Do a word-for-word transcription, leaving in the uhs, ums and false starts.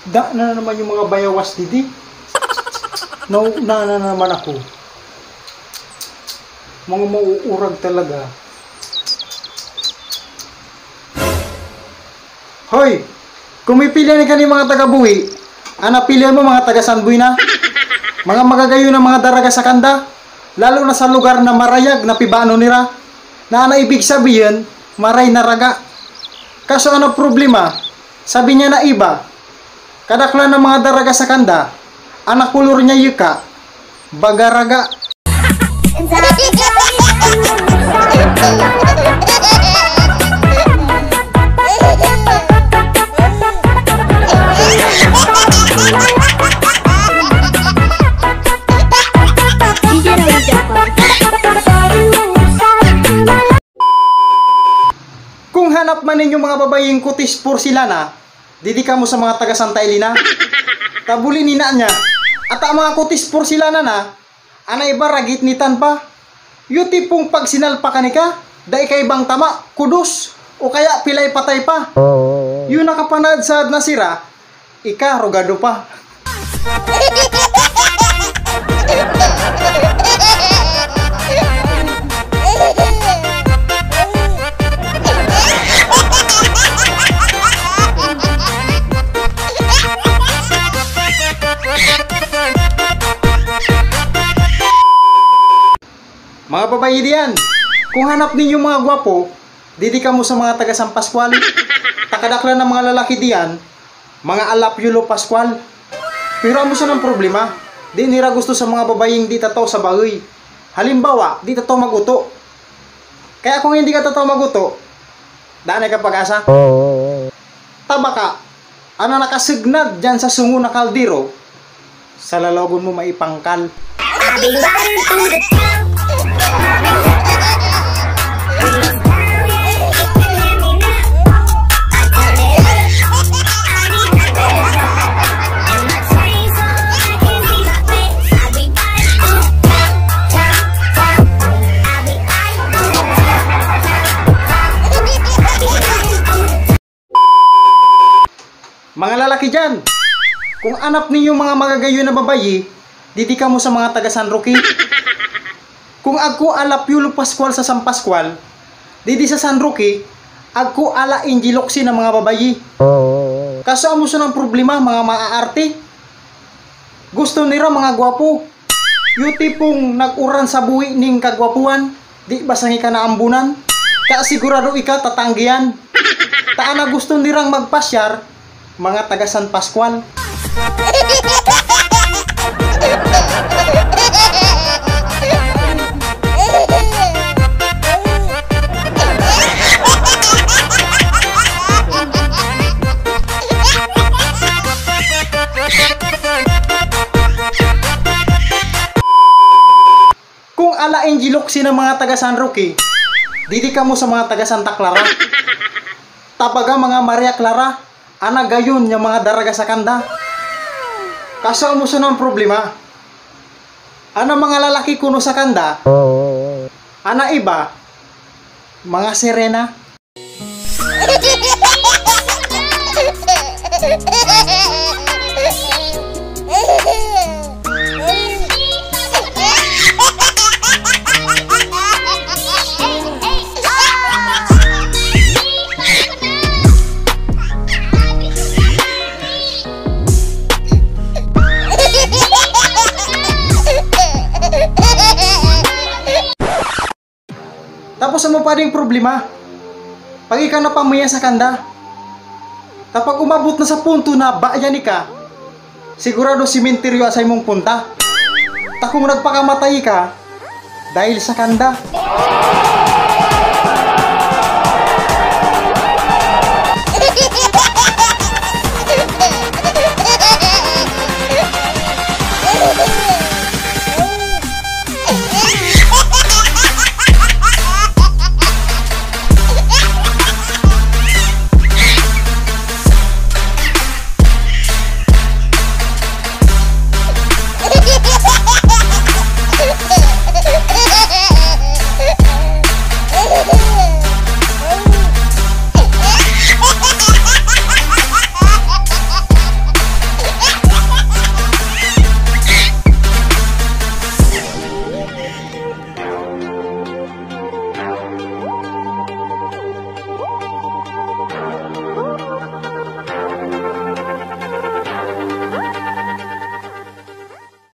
Da na naman yung mga bayawas didi. Nauna na naman ako. Mga mauurag talaga. Hoy! Kung may pilihan ka ni mga taga-Buhi, ang napilihan mo mga taga-Sanbuy na. Mga magagayon na mga daraga sa kanda, lalo na sa lugar na marayag na pibano nira, na ang ibig sabihin, maray na raga. Kaso ano problema? Sabi niya na iba, kadaklan ng mga daraga sa kanda, ang nakulor niya yuka, bagaraga. Kung hanap man ninyo mga babaying kutis porselana, didi kamo sa mga taga Santa Elena. Tabuli ni na niya. At ang mga kutis porselana na, ana iba ragit nitan pa. Yung tipong pag sinalpakan ka, dai kaibang tama, kudos, o kaya pilay patay pa. Yung nakapanad sad na sira, ika, rugado pa. Mga babayi diyan, kung hanap ninyo mga gwapo, didi kamo sa mga taga San Pascual. Takadaklan ng mga lalaki diyan, mga alapyulo Pascual. Pero amo sanang problema, di nira gusto sa mga babaying di tataw sa bahay. Halimbawa, di tataw maguto. Kaya kung hindi ka tataw maguto, daan ay ka pag-asa. Tabaka, ano nakasignag dyan sa sungo na kaldero, sa lalawagon mo maipangkal. Mga lalaki dyan, kung anap ninyo mga magagayon na babayi, didi kamo sa mga taga San Roque. Kung agko alapyulo Pascual sa San Pascual, didi sa San Roque, agko ala injiloksi na mga babayi. Kaso amo sanang problema, mga maaarte. Gusto nira mga gwapo. Yung tipong nag-uran sa buhi ning kagwapuhan, di ba sangi ka naambunan? Kaya sigurado ika tatanggihan. Taan na gusto nirang magpasyar, mga taga San Pascual. Kung ala injiloksi na mga taga San Roque, didi kamo sa mga taga Santa Clara. Tabaga mga Maria Clara, ana gayon nga mga daraga sa kanda. Kaso amo sana ang problema. Ana mga lalaki kuno sa kanda, ana iba, mga sirena. Tapos amo pa ding problema, pag ikaw napamaya sa kanda, kapag umabot na sa punto na bayan ika, sigurado sementeryo asay mong punta. Takong nagpakamatay ka dahil sa kanda.